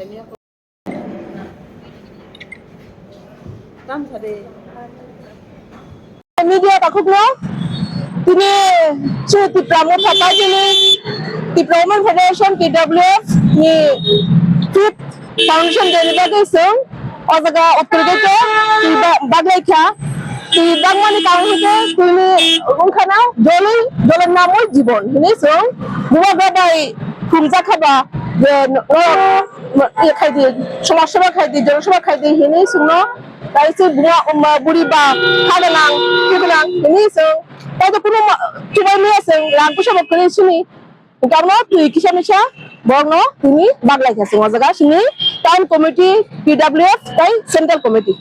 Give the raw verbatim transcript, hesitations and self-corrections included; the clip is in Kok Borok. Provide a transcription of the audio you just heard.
Media takhukno tini chini Tipra Motha Party ni Tipra Women Federation, T W F ni fifth foundation day ni bagwi chwng o jaga otwrwgwi twi ba-, baglaikha. Twi bagmani karon hwnkhe twini wngkhana jolwi, jolor namoi jibon hinwi chwng bubagra bai phumjakha ba je norok ye khaidi, somaj sabha khaidi, jon sabha khaidi hinwi chwngno kaisa buma, um, buri ba ha gwnang, thu gwnang hinwi chwng tei kunu ma-, chubaimaya chwng rang puisa bo kwrwi sini. Hwnkhe abono twi kisa misa borokno tini baglaikha chwng o jaga chini town committee, T W F tei central committee.